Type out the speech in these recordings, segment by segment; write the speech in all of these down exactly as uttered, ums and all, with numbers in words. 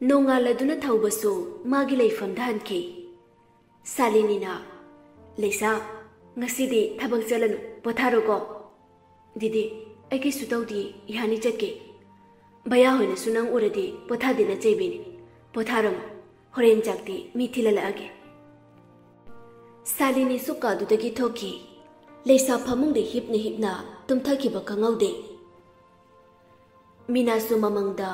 ꯅꯣꯡꯉꯥꯜꯂꯗꯨꯅ ꯊꯧꯕꯁꯨ ꯃꯥꯒꯤ ꯂꯩꯐꯝꯗ ꯍꯟꯈꯤ꯫ ꯁꯥꯂꯤꯅꯤꯅ, "ꯂꯩꯁꯥ, ꯉꯁꯤꯗꯤ ꯊꯕꯛ ꯆꯠꯂꯅꯨ, ꯄꯣꯊꯥꯔꯣꯀꯣ꯫" "ꯗꯤꯗꯤ, ꯑꯩ ꯀꯩꯁꯨ ꯇꯧꯗꯦ, ꯌꯥꯅꯤ ꯆꯠꯀꯦ꯫ ꯕꯌꯥ ꯍꯣꯏꯅꯁꯨ ꯅꯪ ꯎꯔꯗꯤ ꯄꯣꯊꯥꯗꯦꯅ ꯆꯩꯕꯤꯅꯤ꯫ ꯄꯣꯊꯥꯔꯝꯃꯣ, ꯍꯣꯔꯦꯟ ꯆꯥꯛꯇꯤ ꯃꯤ ꯊꯤꯜꯍꯜꯂꯛꯑꯒꯦ꯫" ꯁꯥꯂꯤꯅꯤꯁꯨ ꯀꯥꯗꯨꯗꯒꯤ ꯊꯣꯛꯈꯤ꯫ ꯂꯩꯁꯥ ꯐꯃꯨꯡꯗ ꯍꯤꯞꯅ ꯍꯤꯞꯅ ꯇꯨꯝꯊꯈꯤꯕ ꯈꯪꯍꯧꯗꯦ꯫ ꯃꯤꯅꯥꯁꯨ ꯃꯃꯪꯗ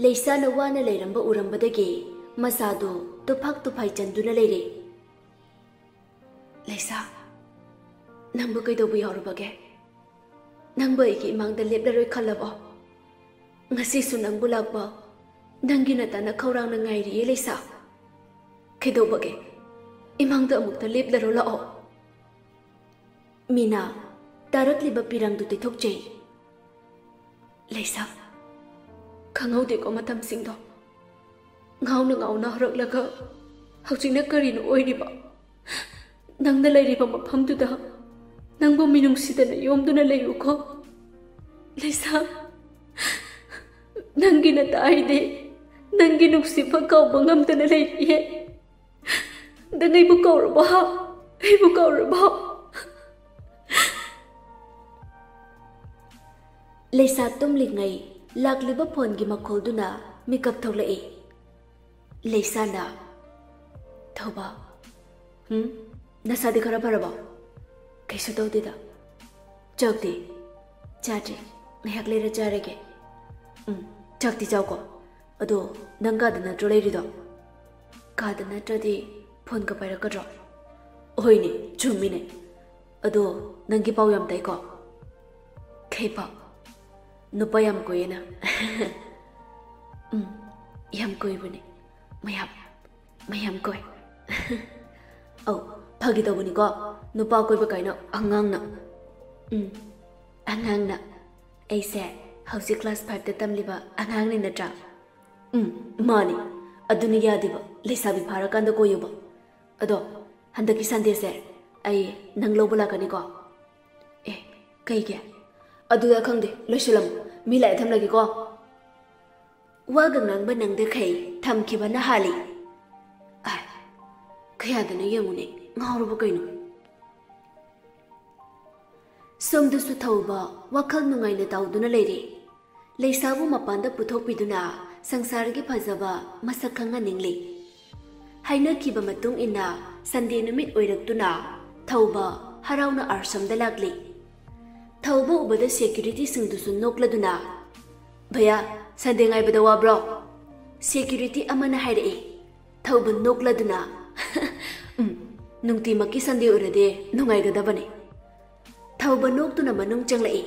ꯂꯩꯁꯥꯅ ꯋꯥꯅ ꯂꯩꯔꯝꯕ ꯎꯔꯝꯕꯗꯒꯤ ꯃꯁꯥꯗꯨ ꯇꯨꯐꯥꯛ ꯇꯨꯐꯥꯏ ꯆꯟꯗꯨꯅ ꯂꯩꯔꯦ꯫ "ꯂꯩꯁꯥ, ꯅꯪꯕꯨ ꯀꯩꯗꯧꯕ ꯌꯥꯎꯔꯕꯒꯦ? ꯅꯪꯕꯨ ꯑꯩꯒꯤ ꯏꯃꯥꯡꯗ ꯂꯦꯞꯂꯔꯣꯏ ꯈꯜꯂꯕꯣ? ꯉꯁꯤꯁꯨ ꯅꯪꯕꯨ ꯂꯥꯛꯄ ꯅꯪꯒꯤ ꯅꯇꯥꯅ ꯈꯧꯔꯥꯡꯅ ꯉꯥꯏꯔꯤꯌꯦ ꯂꯩꯁꯥ꯫ ꯀꯩꯗꯧꯕꯒꯦ? ꯏꯃꯥꯡꯗ ꯑꯃꯨꯛꯇ ꯂꯦꯞꯂꯔꯣ ꯂꯥꯛꯑꯣ꯫" ꯃꯤꯅꯥ ꯇꯥꯔꯛꯂꯤꯕ ꯄꯤꯔꯥꯡꯗꯨ ꯇꯩꯊꯣꯛꯆꯩ꯫ "ꯂꯩꯁꯥ, ꯈꯪꯍꯧꯗꯦꯀꯣ ꯃꯇꯝꯁꯤꯡꯗꯣ꯫ ꯉꯥꯎꯅ ꯉꯥꯎꯅ ꯍꯧꯔꯛꯂꯒ ꯍꯧꯖꯤꯛꯅ ꯀꯔꯤꯅꯣ ꯑꯣꯏꯔꯤꯕ? ꯅꯪꯅ ꯂꯩꯔꯤꯕ ꯃꯐꯝꯗꯨꯗ ꯅꯪꯕꯨ ꯃꯤꯅꯨꯡꯁꯤꯗꯅ ꯌꯣꯝꯗꯨꯅ ꯂꯩꯌꯨꯀꯣ꯫ ꯂꯩꯁꯥ, ꯅꯪꯒꯤ ꯅꯇꯥ ꯑꯩꯗꯤ ꯅꯪꯒꯤ ꯅꯨꯡꯁꯤꯕ ꯀꯥꯎꯕ ꯉꯝꯗꯅ ꯂꯩꯔꯤꯌꯦ꯫ ꯅꯪ ꯑꯩꯕꯨ ꯀꯧꯔꯕꯣ? ꯑꯩꯕꯨ ꯀꯧꯔꯕꯣ?" ꯂꯩꯁꯥ ꯇꯨꯝꯂꯤꯉꯩ ꯂꯥꯛꯂꯤꯕ ꯐꯣꯟꯒꯤ ꯃꯈꯣꯜꯗꯨꯅ ꯃꯤꯀꯞ ꯊꯣꯛꯂꯛꯏ꯫ ꯂꯩꯁꯥꯅ, "ꯊꯧꯕ, ꯍꯨꯝ? ꯅꯁꯥꯗꯤ ꯈꯔ ꯐꯔꯕꯣ?" "ꯀꯩꯁꯨ ꯇꯧꯗꯦꯗ꯫" "ꯆꯥꯛꯇꯤ?" "ꯆꯥꯗ꯭ꯔꯤ꯫ ꯉꯥꯏꯍꯥꯛ ꯂꯩꯔ ꯆꯥꯔꯒꯦ꯫" "ꯎꯝ, ꯆꯥꯛꯇꯤ ꯆꯥꯎꯀꯣ꯫ ꯑꯗꯣ ꯅꯪ ꯀꯥꯗ ꯅꯠꯇ꯭ꯔꯣ ꯂꯩꯔꯤꯗꯣ? ꯀꯥꯗ ꯅꯠꯇ꯭ꯔꯗꯤ ꯐꯣꯟꯒ ꯄꯥꯏꯔꯛꯀꯗ꯭ꯔꯣ?" "ꯍꯣꯏꯅꯦ, ꯆꯨꯝꯃꯤꯅꯦ꯫ ꯑꯗꯣ ꯅꯪꯒꯤ ꯄꯥꯎ ꯌꯥꯝ ꯇꯥꯏꯀꯣ?" "ꯀꯩ ꯄꯥꯎ?" "ꯅꯨꯄꯥ ꯌꯥꯝ ꯀꯣꯏꯌꯦꯅ꯫" "ꯎꯝ, ꯌꯥꯝ ꯀꯣꯏꯕꯅꯦ꯫ ꯃꯌꯥꯝ, ꯃꯌꯥꯝ ꯀꯣꯏ꯫" "ꯑꯧ, ꯐꯥꯒꯤ ꯇꯧꯕꯅꯤꯀꯣ꯫ ꯅꯨꯄꯥ ꯀꯣꯏꯕ ꯀꯥꯏꯅ ꯑꯉꯥꯡꯅ꯫" "ꯎꯝ, ꯑꯉꯥꯡꯅ꯫ ꯑꯩꯁꯦ ꯍꯧꯖꯤꯛ class fiveꯇ ꯇꯝꯂꯤꯕ ꯑꯉꯥꯡꯅꯤ ꯅꯠꯇ꯭ꯔꯥ?" "ꯎꯝ, ꯃꯥꯅꯤ꯫ ꯑꯗꯨꯅꯤ ꯌꯥꯗꯦꯕ, ꯂꯩꯁꯥꯕꯤ ꯐꯥꯔꯀꯥꯟꯗ ꯀꯣꯏꯌꯨꯕ꯫ ꯑꯗꯣ ꯍꯟꯗꯛꯀꯤ Sundayꯁꯦ ꯑꯩ ꯅꯪ ꯂꯧꯕ ꯂꯥꯛꯀꯅꯤꯀꯣ꯫" "ꯑꯦ, ꯀꯩꯒꯤ?" "ꯑꯗꯨꯗ ꯈꯪꯗꯦ, ꯂꯣꯏꯁꯤꯜꯂꯝꯃꯣ꯫ ꯃꯤ ꯂꯥꯛꯑꯦ, ꯊꯝꯂꯒꯦꯀꯣ꯫" ꯋꯥꯒ ꯉꯥꯡꯕ ꯅꯪꯗꯈꯩ ꯊꯝꯈꯤꯕꯅ ꯍꯥꯜꯂꯤ꯫ ꯑꯥꯏ, ꯀꯌꯥꯗꯅꯣ ꯌꯦꯡꯉꯨꯅꯦ, ꯉꯥꯎꯔꯕ ꯀꯩꯅꯣ? ꯁꯣꯝꯗꯁꯨ ꯊꯧꯕ ꯋꯥꯈꯜ ꯅꯨꯡꯉꯥꯏꯅ ꯇꯥꯎꯗꯨꯅ ꯂꯩꯔꯦ꯫ ꯂꯩꯁꯥꯕꯨ ꯃꯄꯥꯟꯗ ꯄꯨꯊꯣꯛꯄꯤꯗꯨꯅ ꯁꯪꯁꯥꯔꯒꯤ ꯐꯖꯕ ꯃꯁꯛ ꯈꯪꯍꯟꯅꯤꯡꯂꯤ꯫ ꯍꯥꯏꯅꯈꯤꯕ ꯃꯇꯨꯡ ꯏꯟꯅ ꯁꯟꯗꯦ ꯅꯨꯃꯤꯠ ꯑꯣꯏꯔꯛꯇꯨꯅ ꯊꯧꯕ ꯍꯔꯥꯎꯅ ꯑꯥꯁ꯭ꯔꯝꯗ ꯂꯥꯛꯂꯤ꯫ ꯊꯧꯕ ꯎꯕꯗ ꯁꯦꯀ꯭ꯌꯨꯔꯤꯇꯤꯁꯤꯡꯗꯨꯁꯨ ꯅꯣꯛꯂꯗꯨꯅ, "ꯚꯌꯥ, ꯁꯟꯗꯦ ꯉꯥꯏꯕꯗ ꯋꯥꯕ꯭ꯔꯣ?" ꯁꯦꯀ꯭ꯌꯨꯔꯤꯇꯤ ꯑꯃꯅ ꯍꯥꯏꯔꯛꯏ꯫ ꯊꯧꯕ ꯅꯣꯛꯂꯗꯨꯅ, "ꯎꯝ, ꯅꯨꯡꯇꯤꯃꯛꯀꯤ ꯁꯟꯗꯦ ꯑꯣꯏꯔꯗꯤ ꯅꯨꯡꯉꯥꯏꯒꯗꯕꯅꯤ꯫" ꯊꯧꯕ ꯅꯣꯛꯇꯨꯅ ꯃꯅꯨꯡ ꯆꯪꯂꯛꯏ꯫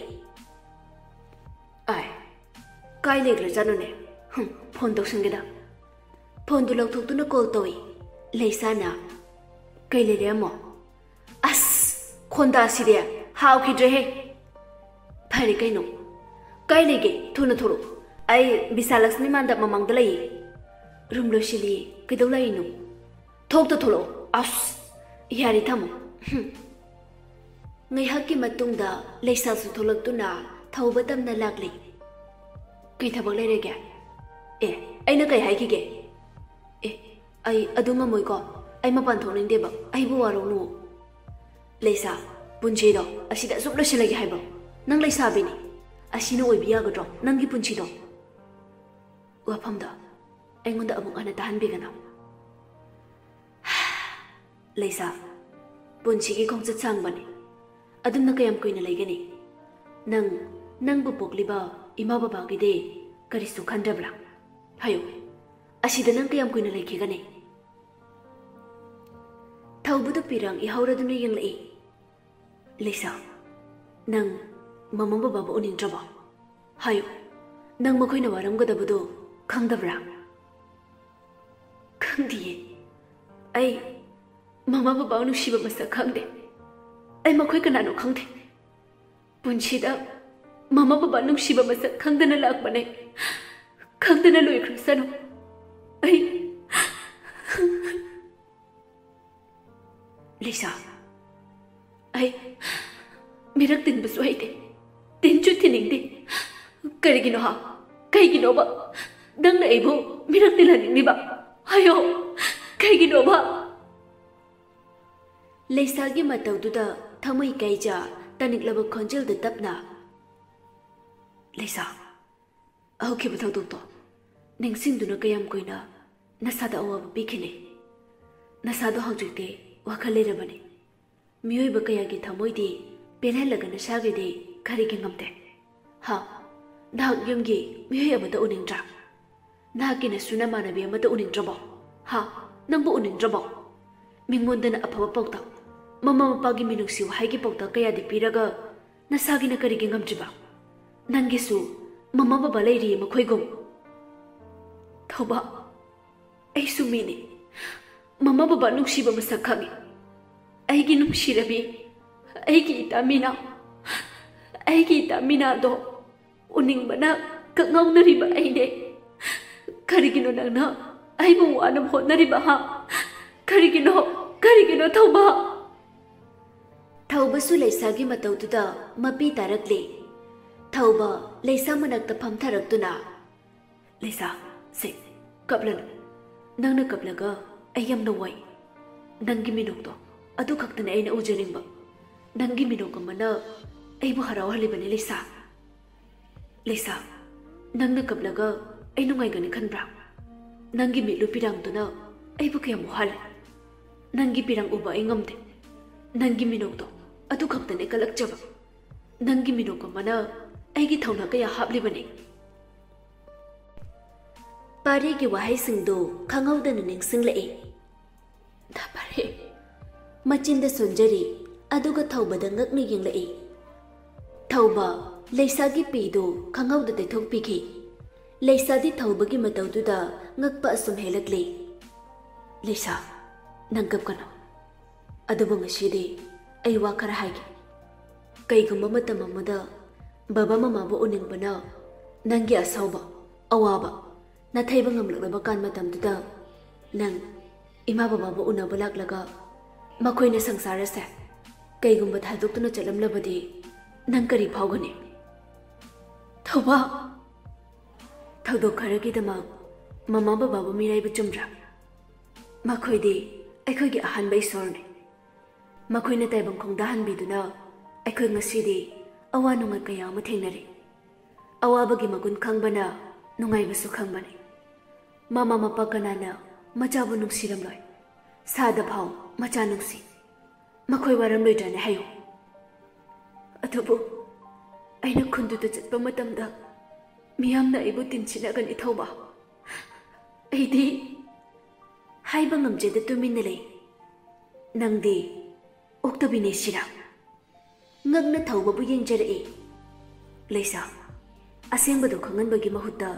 "ꯑꯥꯏ, ꯀꯥꯏ ꯂꯩꯈ꯭ꯔꯖꯥꯠꯅꯣꯅꯦ? ꯍꯨꯝ, ꯐꯣꯟ ꯇꯧꯁꯟꯒꯦꯗ꯫" ꯐꯣꯟꯗꯨ ꯂꯧꯊꯣꯛꯇꯨꯅ ꯀꯣꯜ ꯇꯧꯏ꯫ ꯂꯩꯁꯥꯅ, "ꯀꯩ ꯂꯩꯔꯦ ꯑꯃꯣ?" "ꯑꯁ, ꯈꯣꯟꯗꯥꯁꯤꯗꯤ ꯍꯥꯎꯈꯤꯗ꯭ꯔꯦꯍꯦ꯫" "ꯐꯔꯦ ꯀꯩꯅꯣ꯫ ꯀꯥꯏ ꯂꯩꯒꯦ? ꯊꯨꯅ ꯊꯣꯛꯂꯛꯑꯣ꯫" "ꯑꯩ ꯕꯤꯁꯥꯂꯛꯁꯃꯤ ꯃꯥꯟꯗꯞ ꯃꯃꯥꯡꯗ ꯂꯩꯌꯦ꯫" "ꯔꯨꯝ ꯂꯣꯏꯁꯤꯜꯂꯤ꯫ ꯀꯩꯗꯧ ꯂꯥꯛꯏꯅꯣ?" "ꯊꯣꯛꯇ ꯊꯣꯛꯂꯛꯑꯣ꯫" "ꯑꯁ, ꯌꯥꯔꯦ, ꯊꯝꯃꯣ꯫" ꯍꯨꯝ꯫ ꯉꯥꯏꯍꯥꯛꯀꯤ ꯃꯇꯨꯡꯗ ꯂꯩꯁꯥꯁꯨ ꯊꯣꯛꯂꯛꯇꯨꯅ ꯊꯧꯕ ꯇꯝꯅ ꯂꯥꯛꯂꯤ꯫ "ꯀꯩ ꯊꯕꯛ ꯂꯩꯔꯒꯦ?" "ꯑꯦ, ꯑꯩꯅ ꯀꯩ ꯍꯥꯏꯈꯤꯒꯦ?" "ꯑꯦ, ꯑꯩ ꯑꯗꯨ ꯉꯝꯃꯣꯏꯀꯣ꯫ ꯑꯩ ꯃꯄꯥꯟ ꯊꯣꯛꯅꯤꯡꯗꯦꯕ꯫ ꯑꯩꯕꯨ ꯋꯥꯔꯧꯅꯨ꯫" "ꯂꯩꯁꯥ, ꯄꯨꯟꯁꯤꯗꯣ ꯑꯁꯤꯗ ꯑꯁꯨꯛ ꯂꯣꯏꯁꯤꯜꯂꯒꯦ ꯍꯥꯏꯕ꯭ꯔꯣ? ꯅꯪ ꯂꯩꯁꯥꯕꯤꯅꯤ꯫ ꯑꯁꯤꯅ ꯑꯣꯏꯕ ꯌꯥꯒꯗ꯭ꯔꯣ ꯅꯪꯒꯤ ꯄꯨꯟꯁꯤꯗꯣ?" ꯋꯥꯐꯝꯗꯣ ꯑꯩꯉꯣꯟꯗ ꯑꯃꯨꯛ ꯍꯟꯅ ꯇꯥꯍꯟꯕꯤꯒꯅꯨ꯫ "ꯂꯩꯁꯥ, ꯄꯨꯟꯁꯤꯒꯤ ꯈꯣꯡꯆꯠ ꯁꯥꯡꯕꯅꯤ꯫ ꯑꯗꯨꯝꯅ ꯀꯌꯥꯝ ꯀꯨꯏꯅ ꯂꯩꯒꯅꯤ? ꯅꯪ, ꯅꯪꯕꯨ ꯄꯣꯛꯂꯤꯕ ꯏꯃꯥ ꯕꯕꯥꯒꯤꯗꯤ ꯀꯔꯤꯁꯨ ꯈꯟꯗꯕ꯭ꯔꯥ? ꯍꯥꯏꯌꯨ, ꯑꯁꯤꯗ ꯅꯪ ꯀꯌꯥꯝ ꯀꯨꯏꯅ ꯂꯩꯈꯤꯒꯅꯤ?" ꯊꯧꯕꯗꯨ ꯄꯤꯔꯥꯡ ꯏꯍꯧꯔꯗꯨꯅ ꯌꯦꯡꯂꯛꯏ꯫ "ꯂꯩꯁꯥ, ꯅꯪ ꯃꯃꯥ ꯕꯕꯥꯕꯨ ꯎꯅꯤꯡꯗ꯭ꯔꯕꯣ? ꯍꯥꯏꯌꯨ, ꯅꯪ ꯃꯈꯣꯏꯅ ꯋꯥꯔꯝꯒꯗꯕꯗꯨ ꯈꯪꯗꯕ꯭ꯔꯥ?" "ꯈꯪꯗꯤꯌꯦ꯫ ꯑꯩ ꯃꯃꯥ ꯕꯕꯥ ꯅꯨꯡꯁꯤꯕ ꯃꯁꯛ ꯈꯪꯗꯦ꯫ ꯑꯩ ꯃꯈꯣꯏ ꯀꯅꯥꯅꯣ ꯈꯪꯗꯦ꯫ ꯄꯨꯟꯁꯤꯗ ꯃꯃꯥ ꯕꯕꯥ ꯅꯨꯡꯁꯤꯕ ꯃꯁꯛ ꯈꯪꯗꯅ ꯂꯥꯛꯄꯅꯦ꯫ ꯈꯪꯗꯅ ꯂꯣꯏꯈ꯭ꯔꯁꯅꯨ꯫ ꯑꯩ" "ꯂꯤꯁꯥ, ꯑꯩ ꯃꯤꯔꯛ ꯇꯤꯟꯕꯁꯨ ꯍꯩꯇꯦ, ꯇꯤꯟꯁꯨ ꯇꯤꯟꯅꯤꯡꯗꯦ꯫ ꯀꯔꯤꯒꯤꯅꯣ ꯍꯥ? ꯀꯩꯒꯤꯅꯣꯕ? ꯅꯪꯅ ꯑꯩꯕꯨ ꯃꯤꯔꯛ ꯇꯤꯜꯍꯟꯅꯤꯡꯂꯤꯕ? ꯍꯥꯏꯌꯣ, ꯀꯩꯒꯤꯅꯣꯕ? ꯂꯩꯁꯥꯒꯤ ꯃꯇꯧꯗꯨꯗ ꯊꯃꯣꯏ ꯀꯥꯏꯖ ꯇꯥꯅꯤꯡꯂꯕ ꯈꯣꯟꯖꯦꯜꯗ ꯇꯞꯅ, "ꯂꯩꯁꯥ, ꯍꯧꯈꯤꯕ ꯊꯧꯗꯣꯛꯇꯣ ꯅꯤꯡꯁꯤꯡꯗꯨꯅ ꯀꯌꯥꯝ ꯀꯨꯏꯅ ꯅꯁꯥꯗ ꯑꯋꯥꯕ ꯄꯤꯈꯤꯅꯤ? ꯅꯁꯥꯗꯣ ꯍꯧꯖꯤꯛꯇꯤ ꯋꯥꯈꯜ ꯂꯩꯔꯕꯅꯤ꯫ ꯃꯤꯑꯣꯏꯕ ꯀꯌꯥꯒꯤ ꯊꯃꯣꯏꯗꯤ ꯄꯦꯜꯍꯜꯂꯒ ꯅꯁꯥꯒꯤꯗꯤ ꯀꯔꯤꯒꯤ ꯉꯝꯗꯦ? ꯍꯥ? ꯅꯍꯥꯛ ꯌꯨꯝꯒꯤ ꯃꯤꯑꯣꯏ ꯑꯃꯗ ꯎꯅꯤꯡꯗ꯭ꯔꯥ? ꯅꯍꯥꯛꯀꯤ ꯅꯁꯨ ꯅꯃꯥꯟꯅꯕꯤ ꯑꯃꯗ ꯎꯅꯤꯡꯗ꯭ꯔꯕꯣ? ꯍꯥ? ꯅꯪꯕꯨ ꯎꯅꯤꯡꯗ꯭ꯔꯕꯣ? ꯃꯤꯉꯣꯟꯗꯅ ꯑꯐꯕ ꯄꯥꯎꯇꯥꯛ, ꯃꯃꯥ ꯃꯄꯥꯒꯤ ꯃꯤꯅꯨꯡꯁꯤ ꯋꯥꯍꯩꯒꯤ ꯄꯥꯎꯇꯥꯛ ꯀꯌꯥꯗꯤ ꯄꯤꯔꯒ ꯅꯁꯥꯒꯤꯅ ꯀꯔꯤꯒꯤ ꯉꯝꯗ꯭ꯔꯤꯕ? ꯅꯪꯒꯤꯁꯨ ꯃꯃꯥ ꯕꯕꯥ ꯂꯩꯔꯤꯌꯦ ꯃꯈꯣꯏꯒꯨꯝ꯫ ꯊꯧꯕ, ꯑꯩꯁꯨ ꯃꯤꯅꯤ꯫ ꯃꯃꯥ ꯕꯕꯥ ꯅꯨꯡꯁꯤꯕ ꯃꯁꯛ ꯈꯪꯉꯤ꯫ ꯑꯩꯒꯤ ꯅꯨꯡꯁꯤꯔꯕꯤ, ꯑꯩꯒꯤ ꯏꯇꯥ ꯃꯤꯅꯥ, ꯑꯩꯒꯤ ꯏꯇꯥ ꯃꯤꯅꯥꯗꯣ ꯎꯅꯤꯡꯕꯅ ꯀꯛꯉꯥꯎꯅꯔꯤꯕ ꯑꯩꯅꯦ꯫ ꯀꯔꯤꯒꯤꯅꯣ ꯅꯪꯅ ꯑꯩꯕꯨ ꯋꯥꯅꯕ ꯍꯣꯠꯅꯔꯤꯕ, ꯍꯥ? ꯀꯔꯤꯒꯤꯅꯣ? ꯀꯔꯤꯒꯤꯅꯣ, ꯊꯧꯕ?" ꯊꯧꯕꯁꯨ ꯂꯩꯁꯥꯒꯤ ꯃꯇꯧꯗꯨꯗ ꯃꯄꯤ ꯇꯥꯔꯛꯂꯦ꯫ ꯊꯧꯕ ꯂꯩꯁꯥ ꯃꯅꯥꯛꯇ ꯐꯝꯊꯔꯛꯇꯨꯅ, "ꯂꯩꯁꯥ, ꯁꯦ, ꯀꯞꯂꯅꯨ꯫ ꯅꯪꯅ ꯀꯞꯂꯒ ꯑꯩ ꯌꯥꯝꯅ ꯋꯥꯏ꯫ ꯅꯪꯒꯤ ꯃꯤꯅꯣꯛꯇꯣ, ꯑꯗꯨ ꯈꯛꯇꯅꯦ ꯑꯩꯅ ꯎꯖꯅꯤꯡꯕ꯫ ꯅꯪꯒꯤ ꯃꯤꯅꯣꯛ ꯑꯃꯅ ꯑꯩꯕꯨ ꯍꯔꯥꯎꯍꯜꯂꯤꯕꯅꯤ, ꯂꯩꯁꯥ꯫ ꯂꯩꯁꯥ, ꯅꯪꯅ ꯀꯞꯂꯒ ꯑꯩ ꯅꯨꯡꯉꯥꯏꯒꯅꯤ ꯈꯟꯕ꯭ꯔꯥ? ꯅꯪꯒꯤ ꯃꯤꯠꯂꯨ ꯄꯤꯔꯥꯡꯗꯨꯅ ꯑꯩꯕꯨ ꯀꯌꯥꯝ ꯋꯥꯍꯜꯂꯦ꯫ ꯅꯪꯒꯤ ꯄꯤꯔꯥꯡ ꯎꯕ ꯑꯩ ꯉꯝꯗꯦ꯫ ꯅꯪꯒꯤ ꯃꯤꯅꯣꯛꯇꯣ, ꯑꯗꯨ ꯈꯛꯇꯅꯦ ꯀꯜꯂꯛꯆꯕ꯫ ꯅꯪꯒꯤ ꯃꯤꯅꯣꯛ ꯑꯃꯅ ꯑꯩꯒꯤ ꯊꯧꯅꯥ ꯀꯌꯥ ꯍꯥꯞꯂꯤꯕꯅꯤ꯫" ꯄꯥꯔꯤꯒꯤ ꯋꯥꯍꯩꯁꯤꯡꯗꯨ ꯈꯪꯍꯧꯗꯅ ꯅꯤꯡꯁꯤꯡꯂꯛꯏ꯫ "ꯗꯥ ꯄꯥꯔꯤ!" ꯃꯆꯤꯟꯗ ꯁꯣꯟꯖꯔꯤ, ꯑꯗꯨꯒ ꯊꯧꯕꯗ ꯉꯛꯅ ꯌꯦꯡꯂꯛꯏ꯫ ꯊꯧꯕ ꯂꯩꯁꯥꯒꯤ ꯄꯤꯗꯨ ꯈꯪꯍꯧꯗ ꯇꯩꯊꯣꯛꯄꯤꯈꯤ꯫ ꯂꯩꯁꯥꯗꯤ ꯊꯧꯕꯒꯤ ꯃꯇꯧꯗꯨꯗ ꯉꯛꯄ ꯑꯁꯨꯝ ꯍꯦꯜꯂꯛꯂꯤ꯫ "ꯂꯩꯁꯥ, ꯅꯪ ꯀꯞꯀꯅꯨ꯫ ꯑꯗꯨꯕꯨ ꯉꯁꯤꯗꯤ ꯑꯩ ꯋꯥ ꯈꯔ ꯍꯥꯏꯒꯦ꯫ ꯀꯩꯒꯨꯝꯕ ꯃꯇꯝ ꯑꯃꯗ ꯕꯕꯥ ꯃꯃꯥꯕꯨ ꯎꯅꯤꯡꯕꯅ ꯅꯪꯒꯤ ꯑꯁꯥꯎꯕ, ꯑꯋꯥꯕ, ꯅꯥꯊꯩꯕ ꯉꯝꯂꯛꯂꯕ ꯀꯥꯟ ꯃꯇꯝꯗꯨꯗ ꯅꯪ ꯏꯃꯥ ꯕꯕꯥꯕꯨ ꯎꯅꯕ ꯂꯥꯛꯂꯒ ꯃꯈꯣꯏꯅ ꯁꯪꯁꯥꯔ ꯑꯁꯦ ꯀꯩꯒꯨꯝꯕ ꯊꯥꯗꯣꯛꯇꯨꯅ ꯆꯠꯂꯝꯂꯕꯗꯤ ꯅꯪ ꯀꯔꯤ ꯐꯥꯎꯒꯅꯤ?" "ꯊꯧꯕ!" ꯊꯧꯗꯣꯛ ꯈꯔꯒꯤꯗꯃꯛ ꯃꯃꯥ ꯕꯕꯥꯕꯨ ꯃꯤꯔꯥꯏꯕ ꯆꯨꯝꯗ꯭ꯔꯥ? ꯃꯈꯣꯏꯗꯤ ꯑꯩꯈꯣꯏꯒꯤ ꯑꯍꯥꯟꯕ ꯏꯁꯣꯔꯅꯤ꯫ ꯃꯈꯣꯏꯅ ꯇꯥꯏꯕꯪ ꯈꯣꯡꯗꯥꯍꯟꯕꯤꯗꯨꯅ ꯑꯩꯈꯣꯏ ꯉꯁꯤꯗꯤ ꯑꯋꯥ ꯅꯨꯡꯉꯥꯏ ꯀꯌꯥ ꯑꯃ ꯊꯦꯡꯅꯔꯤ꯫ ꯑꯋꯥꯕꯒꯤ ꯃꯒꯨꯟ ꯈꯪꯕꯅ ꯅꯨꯡꯉꯥꯏꯕꯁꯨ ꯈꯪꯕꯅꯤ꯫ ꯃꯃꯥ ꯃꯄꯥ ꯀꯅꯥꯅ ꯃꯆꯥꯕꯨ ꯅꯨꯡꯁꯤꯔꯝꯂꯣꯏ? ꯁꯥꯗ ꯐꯥꯎ ꯃꯆꯥ ꯅꯨꯡꯁꯤ꯫ ꯃꯈꯣꯏ ꯋꯥꯔꯝꯂꯣꯏꯗ꯭ꯔꯅꯦ ꯍꯥꯏꯌꯨ? ꯑꯗꯨꯕꯨ ꯑꯩꯅ ꯈꯨꯟꯗꯨꯗ ꯆꯠꯄ ꯃꯇꯝꯗ ꯃꯤꯌꯥꯝꯅ ꯑꯩꯕꯨ ꯇꯤꯟꯁꯤꯟꯅꯒꯅꯤ ꯊꯧꯕ꯫ ꯑꯩꯗꯤ ꯍꯥꯏꯕ ꯉꯝꯖꯗ ꯇꯨꯃꯤꯟꯅ ꯂꯩ꯫ ꯅꯪꯗꯤ ꯑꯣꯛꯇꯕꯤꯅꯦ ꯁꯤꯔꯥ? ꯉꯛꯅ ꯊꯧꯕꯕꯨ ꯌꯦꯡꯖꯔꯛꯏ꯫ ꯂꯩꯁꯥ, ꯑꯁꯦꯡꯕꯗꯣ ꯈꯪꯍꯟꯕꯒꯤ ꯃꯍꯨꯠꯇ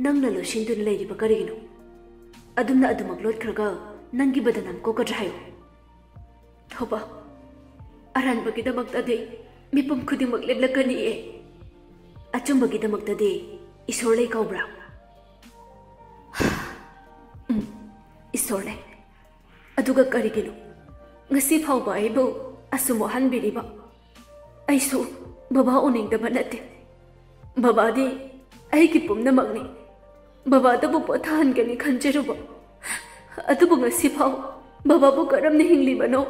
ꯅꯪꯅ ꯂꯣꯠꯁꯤꯟꯗꯨꯅ ꯂꯩꯔꯤꯕ ꯀꯔꯤꯒꯤꯅꯣ? ꯑꯗꯨꯝꯅ ꯑꯗꯨꯃꯛ ꯂꯣꯠꯈ꯭ꯔꯒ ꯅꯪꯒꯤ ꯕꯗꯅꯥꯝ ꯀꯣꯛꯀꯗ꯭ꯔꯥ ꯍꯥꯏꯌꯨ? ꯊꯧꯕ, ꯑꯔꯥꯟꯕꯒꯤꯗꯃꯛꯇꯗꯤ ꯃꯤꯄꯨꯝ ꯈꯨꯗꯤꯡꯃꯛ ꯂꯦꯞꯂꯛꯀꯅꯤꯌꯦ꯫ ꯑꯆꯨꯝꯕꯒꯤꯗꯃꯛꯇꯗꯤ ꯏꯁꯣꯔ ꯂꯩ ꯀꯧꯕ꯭ꯔꯥ? ꯎꯝ, ꯏꯁꯣꯔ ꯂꯩ꯫ ꯑꯗꯨꯒ ꯀꯔꯤꯒꯤꯅꯣ ꯉꯁꯤ ꯐꯥꯎꯕ ꯑꯩꯕꯨ ꯑꯁꯨꯝ ꯋꯥꯍꯟꯕꯤꯔꯤꯕ? ꯑꯩꯁꯨ ꯕꯕꯥ ꯎꯅꯤꯡꯗꯕ ꯅꯠꯇꯦ꯫ ꯕꯕꯥꯗꯤ ꯑꯩꯒꯤ ꯄꯨꯝꯅꯃꯛꯅꯤ꯫ ꯕꯕꯥꯗꯕꯨ ꯄꯣꯊꯥꯍꯟꯒꯅꯤ ꯈꯟꯖꯔꯨꯕ꯫ ꯑꯗꯨꯕꯨ ꯉꯁꯤ ꯐꯥꯎ ꯕꯕꯥꯕꯨ ꯀꯔꯝꯅ ꯍꯤꯡꯂꯤꯕꯅꯣ,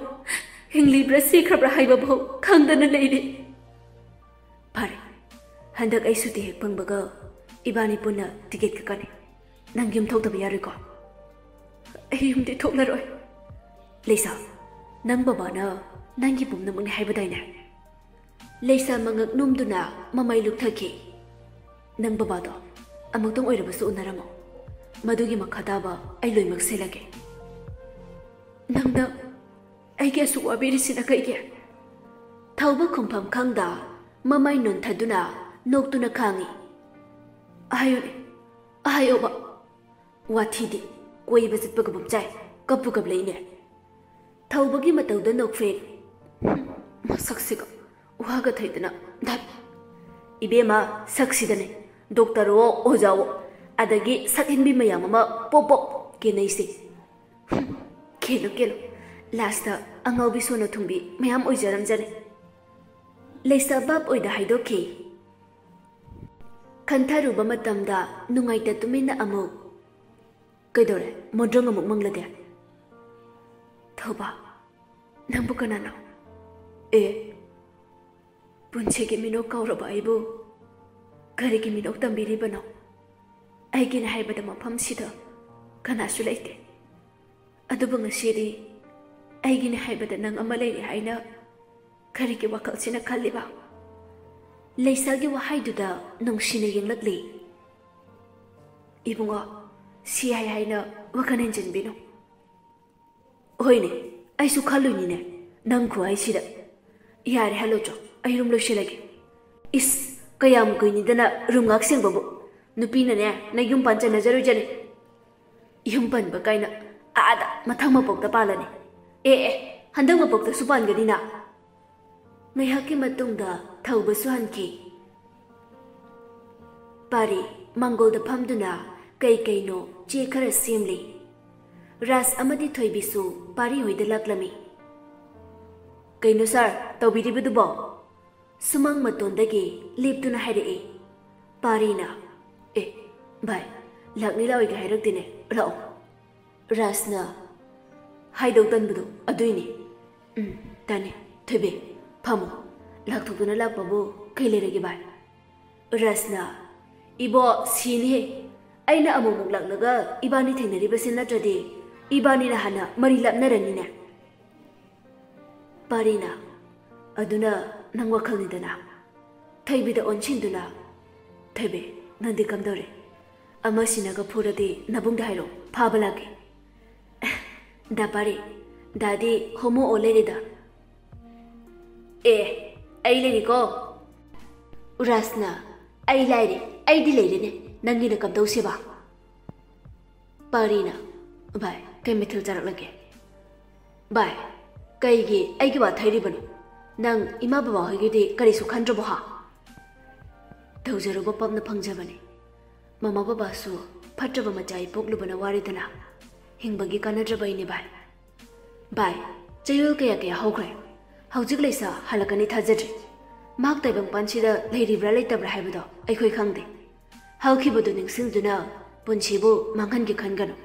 ꯍꯤꯡꯂꯤꯕ꯭ꯔꯥ ꯁꯤꯈ꯭ꯔꯕ꯭ꯔꯥ ꯍꯥꯏꯕ ꯐꯥꯎ ꯈꯪꯗꯅ ꯂꯩꯔꯤ꯫ ꯐꯔꯦ, ꯍꯟꯗꯛ ꯑꯩ ꯁꯨꯇꯤ ꯍꯦꯛ ꯐꯪꯕꯒ ꯏꯕꯥꯅꯤ ꯄꯨꯟꯅ ꯇꯤꯀꯦꯠ ꯀꯛꯀꯅꯤ꯫ ꯅꯪ ꯌꯨꯝ ꯊꯣꯛꯇꯕ ꯌꯥꯔꯣꯏꯀꯣ? ꯑꯩ ꯌꯨꯝꯗꯤ ꯊꯣꯛꯂꯔꯣꯏ꯫ ꯂꯩꯁꯥ, ꯅꯪ ꯕꯕꯥꯅ ꯅꯪꯒꯤ ꯄꯨꯝꯅꯃꯛꯅꯤ ꯍꯥꯏꯕꯗꯥꯏꯅꯦ? ꯂꯩꯁꯥ ꯃꯉꯛ ꯅꯣꯝꯗꯨꯅ ꯃꯃꯥꯏ ꯂꯨꯛꯊꯈꯤ꯫ ꯅꯪ ꯕꯕꯥꯗꯣ ꯑꯃꯨꯛꯇꯪ ꯑꯣꯏꯔꯕꯁꯨ ꯎꯅꯔꯝꯃꯣ꯫ ꯃꯗꯨꯒꯤ ꯃꯈꯥ ꯇꯥꯕ ꯑꯩ ꯂꯣꯏꯅꯃꯛ ꯁꯤꯜꯂꯒꯦ꯫ ꯅꯪꯅ ꯑꯩꯒꯤ ꯑꯁꯨꯛ ꯋꯥꯕꯤꯔꯤꯁꯤꯅ ꯀꯩꯒꯤ? ꯊꯧꯕ ꯈꯨꯝꯐꯝ ꯈꯪꯗ ꯃꯃꯥꯏ ꯅꯣꯟꯊꯗꯨꯅ ꯅꯣꯛꯇꯨꯅ ꯈꯥꯡꯉꯤ꯫ ꯑꯍꯥꯏꯌꯨꯅꯦ, ꯑꯍꯥꯏꯌꯣꯕ꯫ ꯋꯥꯊꯤꯗꯤ, ꯀꯣꯏꯕ ꯆꯠꯄꯒ ꯄꯨꯝꯆꯥꯏ, ꯀꯞꯄꯨ ꯀꯞꯂꯛꯏꯅꯦ꯫ ꯊꯧꯕꯒꯤ ꯃꯇꯧꯗ ꯅꯣꯛꯐꯦ꯫ ꯃꯁꯛꯁꯤꯒ ꯋꯥꯒ ꯊꯩꯗꯅ ꯙꯠ꯫ ꯏꯕꯦꯝꯃ, ꯁꯛꯁꯤꯗꯅꯦ ꯗꯣꯛꯇꯔꯋꯣ ꯑꯣꯖꯥꯋꯣ ꯑꯗꯒꯤ ꯁꯛꯍꯦꯟꯕꯤ ꯃꯌꯥꯝ ꯑꯃ ꯄꯣꯞ ꯄꯣꯞ ꯀꯦꯟꯅꯩꯁꯦ꯫ ꯀꯦꯜꯂꯨ ꯀꯦꯜꯂꯨ, ꯂꯥꯁꯇ ꯑꯉꯥꯎꯕꯤ ꯁꯣꯟꯅ ꯊꯨꯡꯕꯤ ꯃꯌꯥꯝ ꯑꯣꯏꯖꯔꯝꯖꯅꯤ꯫ ꯂꯩꯁꯥ ꯚꯥꯞ ꯑꯣꯏꯗ ꯍꯥꯏꯗꯣꯛꯈꯤ꯫ ꯈꯟꯊꯔꯨꯕ ꯃꯇꯝꯗ ꯅꯨꯡꯉꯥꯏꯇ ꯇꯨꯃꯤꯟꯅ ꯑꯃꯨꯛ, "ꯀꯩꯗꯧꯔꯦ? ꯃꯣꯗ꯭ꯔꯪ ꯑꯃꯨꯛ ꯃꯪꯂꯗꯦ?" "ꯊꯧꯕ, ꯅꯪꯕꯨ ꯀꯅꯥꯅꯣ?" "ꯑꯦ, ꯄꯨꯟꯁꯤꯒꯤ ꯃꯤꯅꯣꯛ ꯀꯥꯎꯔꯕ ꯑꯩꯕꯨ ꯀꯔꯤꯒꯤ ꯃꯤꯅꯣꯛ ꯇꯝꯕꯤꯔꯤꯕꯅꯣ? ꯑꯩꯒꯤꯅꯦ ꯍꯥꯏꯕꯗ ꯃꯐꯝꯁꯤꯗ ꯀꯅꯥꯁꯨ ꯂꯩꯇꯦ꯫ ꯑꯗꯨꯕꯨ ꯉꯁꯤꯗꯤ ꯑꯩꯒꯤꯅꯦ ꯍꯥꯏꯕꯗ ꯅꯪ ꯑꯃ ꯂꯩꯔꯦ ꯍꯥꯏꯅ ꯀꯔꯤꯒꯤ ꯋꯥꯈꯜꯁꯤꯅ ꯈꯜꯂꯤꯕ?" ꯂꯩꯁꯥꯒꯤ ꯋꯥꯍꯩꯗꯨꯗ ꯅꯨꯡꯁꯤꯅ ꯌꯦꯡꯂꯛꯂꯤ꯫ "ꯏꯕꯨꯡꯉꯣ, ꯁꯤ ꯍꯥꯏ ꯍꯥꯏꯅ ꯋꯥꯈꯜ ꯍꯦꯟꯖꯤꯟꯕꯤꯅꯨ꯫" "ꯍꯣꯏꯅꯦ, ꯑꯩꯁꯨ ꯈꯜꯂꯨꯏꯅꯤꯅꯦ ꯅꯪ ꯈꯨꯍꯥꯏꯁꯤꯗ꯫ ꯌꯥꯔꯦ, ꯍꯜꯂꯣ ꯆꯣ, ꯑꯩ ꯔꯨꯝ ꯂꯣꯏꯁꯤꯜꯂꯒꯦ꯫" "ꯏꯁ, ꯀꯌꯥꯝ ꯀꯨꯏꯅꯤꯗꯅ ꯔꯨꯝ ꯉꯥꯛ ꯁꯦꯡꯕꯕꯨ? ꯅꯨꯄꯤꯅꯅꯦ ꯅꯌꯨꯝ ꯄꯥꯟꯖꯅꯖꯔꯣꯏꯖꯅꯤ꯫" "ꯌꯨꯝ ꯄꯟꯕ ꯀꯥꯏꯅ ꯑꯥꯗ ꯃꯊꯪ ꯃꯄꯣꯛꯇ ꯄꯥꯜꯂꯅꯤ꯫" "ꯑꯦ ꯑꯦ, ꯍꯟꯗꯛ ꯃꯄꯣꯛꯇꯁꯨ ꯄꯥꯟꯒꯅꯤꯅ꯫" ꯉꯥꯏꯍꯥꯛꯀꯤ ꯃꯇꯨꯡꯗ ꯊꯧꯕꯁꯨ ꯍꯟꯈꯤ꯫ ꯄꯥꯔꯤ ꯃꯥꯡꯒꯣꯜꯗ ꯐꯝꯗꯨꯅ ꯀꯩ ꯀꯩꯅꯣ ꯆꯦ ꯈꯔ ꯁꯦꯝꯂꯤ꯫ ꯔꯥꯖ ꯑꯃꯗꯤ ꯊꯣꯏꯕꯤꯁꯨ ꯄꯥꯔꯤ ꯍꯣꯏꯗ ꯂꯥꯛꯂꯝꯃꯤ꯫ "ꯀꯩꯅꯣ ꯁꯥꯔ, ꯇꯧꯕꯤꯔꯤꯕꯗꯨꯕꯣ?" ꯁꯨꯃꯥꯡ ꯃꯇꯣꯟꯗꯒꯤ ꯂꯦꯞꯇꯨꯅ ꯍꯥꯏꯔꯛꯏ꯫ ꯄꯥꯔꯤꯅ, "ꯑꯦ, ꯚꯥꯏ, ꯂꯥꯛꯅꯤ ꯂꯥꯛꯑꯣꯏꯒ ꯍꯥꯏꯔꯛꯇꯦꯅꯦ, ꯂꯥꯛꯑꯣ꯫" ꯔꯥꯖꯅ, "ꯍꯥꯏꯗꯧ ꯇꯟꯕꯗꯣ ꯑꯗꯨꯏꯅꯤ꯫" "ꯎꯝ, ꯇꯟꯅꯤ꯫ ꯊꯣꯏꯕꯤ, ꯐꯝꯃꯣ꯫ ꯂꯥꯛꯊꯣꯛꯇꯨꯅ ꯂꯥꯛꯄꯕꯨ ꯀꯩ ꯂꯩꯔꯒꯦ ꯚꯥꯏ?" ꯔꯥꯖꯅ, "ꯏꯕꯣ, ꯁꯤꯅꯤꯍꯦ꯫ ꯑꯩꯅ ꯑꯃꯨꯛꯃꯨꯛ ꯂꯥꯛꯂꯒ ꯏꯕꯥꯅꯤ ꯊꯦꯡꯅꯔꯤꯕꯁꯤ ꯅꯠꯇ꯭ꯔꯗꯤ ꯏꯕꯥꯅꯤꯅ ꯍꯥꯟꯅ ꯃꯔꯤ ꯂꯥꯞꯅꯔꯅꯤꯅꯦ꯫" ꯄꯥꯔꯤꯅ, "ꯑꯗꯨꯅ ꯅꯪ ꯋꯥꯈꯜꯅꯤꯗꯅ꯫" ꯊꯣꯏꯕꯤꯗ ꯑꯣꯟꯁꯤꯟꯗꯨꯅ, "ꯊꯣꯏꯕꯤ, ꯅꯪꯗꯤ ꯀꯝꯗꯧꯔꯦ? ꯑꯃ ꯁꯤꯅꯒ ꯐꯨꯔꯗꯤ ꯅꯕꯨꯡꯗ ꯍꯥꯏꯔꯣ, ꯐꯥꯕ ꯂꯥꯛꯀꯦ꯫" "ꯗꯥ ꯄꯥꯔꯤ, ꯗꯥꯗꯤ ꯍꯣꯃꯣ ꯑꯣ ꯂꯩꯔꯦꯗ꯫" "ꯑꯦ, ꯑꯩ ꯂꯩꯔꯤꯀꯣ꯫" ꯔꯥꯖꯅ, "ꯑꯩ ꯂꯥꯏꯔꯤ, ꯑꯩꯗꯤ ꯂꯩꯔꯦꯅꯦ, ꯅꯪꯒꯤꯅ ꯀꯝꯗꯧꯁꯦꯕ?" ꯄꯥꯔꯤꯅ, "ꯚꯥꯏ, ꯀꯩ ꯃꯊꯦꯜ ꯆꯥꯔꯛꯂꯒꯦ?" "ꯚꯥꯏ, ꯀꯩꯒꯤ ꯑꯩꯒꯤ ꯋꯥ ꯊꯩꯔꯤꯕꯅꯣ? ꯅꯪ ꯏꯃꯥ ꯕꯕꯥ ꯍꯣꯏꯒꯤꯗꯤ ꯀꯔꯤꯁꯨ ꯈꯟꯗ꯭ꯔꯕꯣ ꯍꯥ?" "ꯇꯧꯖꯔꯨꯕ ꯄꯞꯅ ꯐꯪꯖꯕꯅꯤ꯫ ꯃꯃꯥ ꯕꯕꯥꯁꯨ ꯐꯠꯇ꯭ꯔꯕ ꯃꯆꯥ ꯑꯩ ꯄꯣꯛꯂꯨꯕꯅ ꯋꯥꯔꯦꯗꯅ, ꯍꯤꯡꯕꯒꯤ ꯀꯥꯟꯅꯗ꯭ꯔꯕ ꯑꯩꯅꯦ ꯚꯥꯏ꯫" "ꯚꯥꯏ, ꯆꯌꯣꯜ ꯀꯌꯥ ꯀꯌꯥ ꯍꯧꯈ꯭ꯔꯦ? ꯍꯧꯖꯤꯛ ꯂꯩꯁꯥ ꯍꯜꯂꯛꯀꯅꯤ ꯊꯥꯖꯗ꯭ꯔꯤ꯫ ꯃꯍꯥꯛ ꯇꯥꯏꯕꯪꯄꯥꯟꯁꯤꯗ ꯂꯩꯔꯤꯕ꯭ꯔꯥ ꯂꯩꯇꯕ꯭ꯔꯥ ꯍꯥꯏꯕꯗꯣ ꯑꯩꯈꯣꯏ ꯈꯪꯗꯦ꯫ ꯍꯧꯈꯤꯕꯗꯨ ꯅꯤꯡꯁꯤꯡꯗꯨꯅ ꯄꯨꯟꯁꯤꯕꯨ ꯃꯥꯡꯍꯟꯒꯦ ꯈꯟꯒꯅꯨ꯫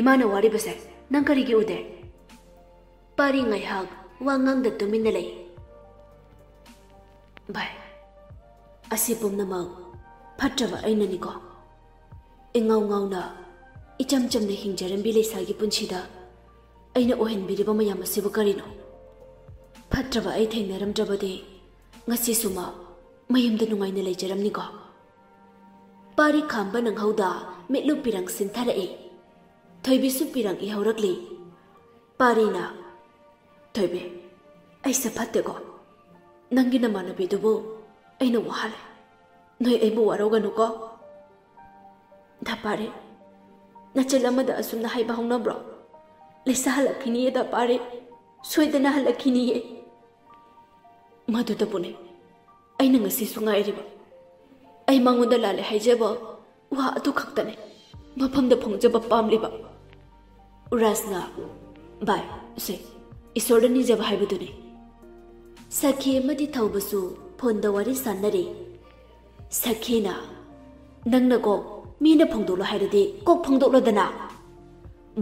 ꯏꯃꯥꯅ ꯋꯥꯔꯤꯕꯁꯦ ꯅꯪ ꯀꯔꯤꯒꯤ ꯎꯗꯦ? ꯄꯥꯔꯤ ꯉꯥꯏꯍꯥꯛ ꯋꯥ ꯉꯥꯡꯗ ꯇꯨꯃꯤꯟꯅ ꯂꯩ꯫ ꯚꯥꯏ, ꯑꯁꯤ ꯄꯨꯝꯅꯃꯛ ꯐꯠꯇ꯭ꯔꯕ ꯑꯩꯅꯅꯤꯀꯣ꯫ ꯏꯉꯥꯎ ꯉꯥꯎꯅ ꯏꯆꯝ ꯆꯝꯅ ꯍꯤꯡꯖꯔꯝꯕꯤ ꯂꯩꯁꯥꯒꯤ ꯄꯨꯟꯁꯤꯗ ꯑꯩꯅ ꯑꯣꯏꯍꯟꯕꯤꯔꯤꯕ ꯃꯌꯥꯝ ꯑꯁꯤꯕꯨ ꯀꯔꯤꯅꯣ? ꯐꯠꯇ꯭ꯔꯕ ꯑꯩ ꯊꯦꯡꯅꯔꯝꯗ꯭ꯔꯕꯗꯤ ꯉꯁꯤꯁꯨ ꯃꯥ ꯃꯌꯨꯝꯗ ꯅꯨꯡꯉꯥꯏꯅ ꯂꯩꯖꯔꯝꯅꯤꯀꯣ꯫ ꯄꯥꯔꯤ ꯈꯥꯝꯕ ꯅꯪꯍꯧꯗ ꯃꯤꯠꯂꯨ ꯄꯤꯔꯪ ꯁꯤꯟꯊꯔꯛꯏ꯫ ꯊꯣꯏꯕꯤꯁꯨ ꯄꯤꯔꯪ ꯏꯍꯧꯔꯛꯂꯤ꯫ ꯄꯥꯔꯤꯅ, "ꯊꯣꯏꯕꯤ, ꯑꯩꯁꯦ ꯐꯠꯇꯦꯀꯣ꯫ ꯅꯪꯒꯤ ꯅꯃꯥꯟꯅꯕꯤꯗꯨꯕꯨ ꯑꯩꯅ ꯋꯥꯍꯜꯂꯦ꯫ ꯅꯣꯏ ꯑꯩꯕꯨ ꯋꯥꯔꯧꯒꯅꯨꯀꯣ꯫" "ꯗꯥ ꯄꯥꯔꯤ, ꯅꯆꯜ ꯑꯃꯗ ꯑꯁꯨꯝꯅ ꯍꯥꯏꯕ ꯍꯧꯅꯕ꯭ꯔꯣ? ꯂꯩꯁꯥ ꯍꯜꯂꯛꯈꯤꯅꯤꯌꯦ ꯗꯥ ꯄꯥꯔꯤ, ꯁꯣꯏꯗꯅ ꯍꯜꯂꯛꯈꯤꯅꯤꯌꯦ꯫" ꯃꯗꯨꯗꯕꯨꯅꯦ ꯑꯩꯅ ꯉꯁꯤꯁꯨ ꯉꯥꯏꯔꯤꯕ꯫ ꯑꯩ ꯃꯉꯣꯟꯗ ꯂꯥꯜꯂꯦ ꯍꯥꯏꯖꯕ ꯋꯥ ꯑꯗꯨ ꯈꯛꯇꯅꯦ ꯃꯐꯝꯗ ꯐꯣꯡꯖꯕ ꯄꯥꯝꯂꯤꯕ꯫ ꯔꯥꯖꯅ, "ꯚꯥꯏ, ꯁꯦ, ꯏꯁꯣꯔꯗ ꯅꯤꯖꯕ ꯍꯥꯏꯕꯗꯨꯅꯤ꯫" ꯁꯈꯤ ꯑꯃꯗꯤ ꯊꯧꯕꯁꯨ ꯐꯣꯟꯗ ꯋꯥꯔꯤ ꯁꯥꯟꯅꯔꯤ꯫ ꯁꯈꯤꯅ, "ꯅꯪꯅꯀꯣ ꯃꯤꯅ ꯐꯣꯡꯗꯣꯛꯂꯣ ꯍꯥꯏꯔꯗꯤ ꯀꯣꯛ ꯐꯣꯡꯗꯣꯛꯂꯣꯗꯅ꯫"